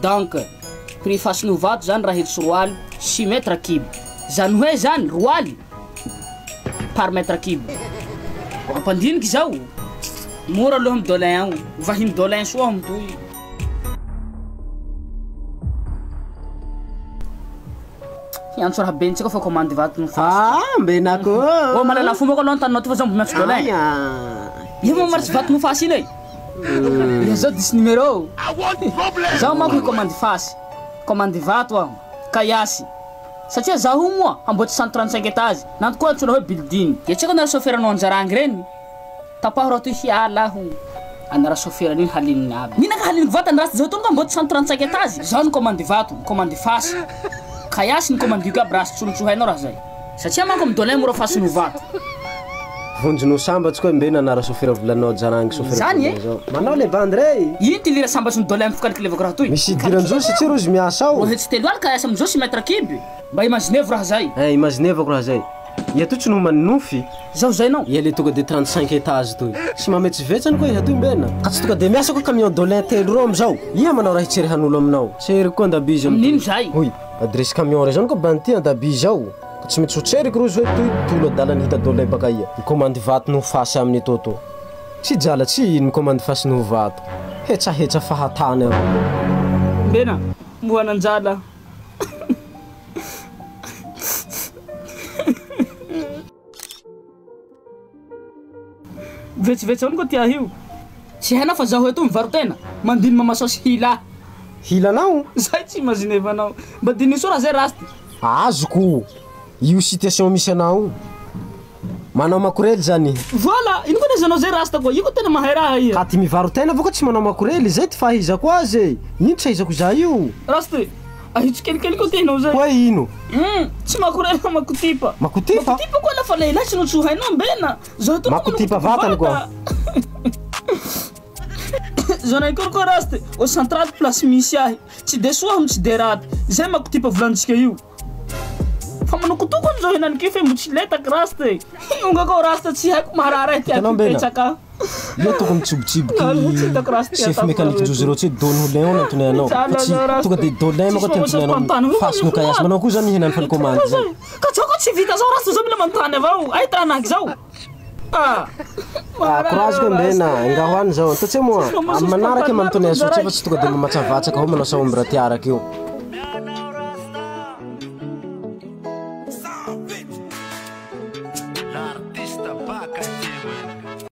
Donc, prix fasy vato zany raha hetsy roaly 6 mètre cube. Zany hoe zany roaly par mètre cube. Ampandiniky zao. Mora aloha amy Dolin ao. Vahiny Dolin soa aho mitoy. Hiantso raha bentsika fa commande vato no fasy. Ah, mbenako. Oh, malala fomba ko aloha antaninao ty fa zaho mbo miantso Dolin. Aia. Io moa maritry vato no fasy iny e. Ia zao diso numéro. Zaho manko hikomandy fasy. Commande vato aho. Kaiasy. Satria zaho io moa hamboatry 135 étage. Nanto koa antsoina hoe building. Dia tsy haiko anara chauffeur-nao anjarangy reny. Tapaho raha toy hiala aho. Anara chauffeur-n'iny halininy aby. Nina ka haliniko vatany raha tsy zaho tonga hamboatry 135 étage. Zaho nikomandy vato, nikomandy fasy. Kaiasy nikomandiko aby raha tsy tsolotso hainao raha zay. Satria manko amy Dolin mora fasy no vato. Vonjinao sambatsy koa mbe nanara chauffeur volanao jarangy chauffeur Zany e? zao. Manao le bandy rey. Ino ty lira sambatsy ny Dolin fikalculevako raha toy? Misy idiran-jo satria rozy miasa ao. Roa hetsy telo aly kaiasy amizao 6 mètre cube. Mba imaginez raha zay. Eh, imaginez-vako raha zay. Ia toy tsy noman'ny nofy. Zaho zay nao. Ia le tonga de 35 étage toy. Tsy mametsivetsany koa iha toy mbena. Ka tsy tonga de miasa koa camion Dolin telo reo amizao. Ia manao raha hitsery hanolo aminao. Tsery koa andabizy Amin'ino amitoy. zay? Hoy, adresy camion rey zany koa bandy andabizy ao. Ka tsy maintsy ho tseriky rozy hoe toy tolo adalany hita Dolin baka ia. Mikomandy vato no fasy amin'ny toto. Tsy jala tsy ino mikomandy fasy no vato. Hetsahetsa fahatany aho. Mbena, mboananjala. Vetsivetsy ahoana koa ty ahy io? Tsy hainao fa zaho eto mivaro-tena, mandiny mamasaosy hila. Hilanao? Zay tsy imaginevanao. Mba diniho soa raha zay rasty. Azoko io situation misy anao. Manao makorely zany. Voilà, ino koa nahazanao zay rasta koa? Io koa tena mahay raha ia. Ka ty mivaro-tena avao koa tsy manao makorely, zay ty fahaizako azy e. Ino tsy ahaizako za io? Rasty, ahitsy kelikely koa ty hainao zay. Hoe ino? Tsy makorely fa makotipa. Makotipa? Makotipa koa lafa lehilahy tsy no tsy ho hainao mbena. Zaho eto Makotipa vatany koa. Zanay koa koa rasty, au central place misy ahy. Tsy de soa aho no tsy de raty. Zay makotipa volanitsika io. Fa manokotoko zao henaniky fa mbo tsy letaky rasty. Onga koa rasta tsy haiko maharary ahy tiako Hitanao mbena? hipetraka. Ia tokony mitsibotsiboky Tsy hitako rasty chef ataoko mécanique raha njozy reo tsy hoe dôny ho leon antony anao. Fa tsy Mijaly tonga de Dolin manko ty Tsisy antony anao. mamosaosy Fasy no kaiasy manao koa zany hihinany fa commande zay. Ka zao koa tsy vita zao rasta zao mila manontany avao. Ay tanaky zao. Ah. Ah, courage koa mbena, nga ho any zao. Ataontsika moa, Tsisy mamosaosy amin'ny manaraka pantany manontany azy maro fa tsy tonga de mamatsavatsaka ao manao saomby raha ty araka io.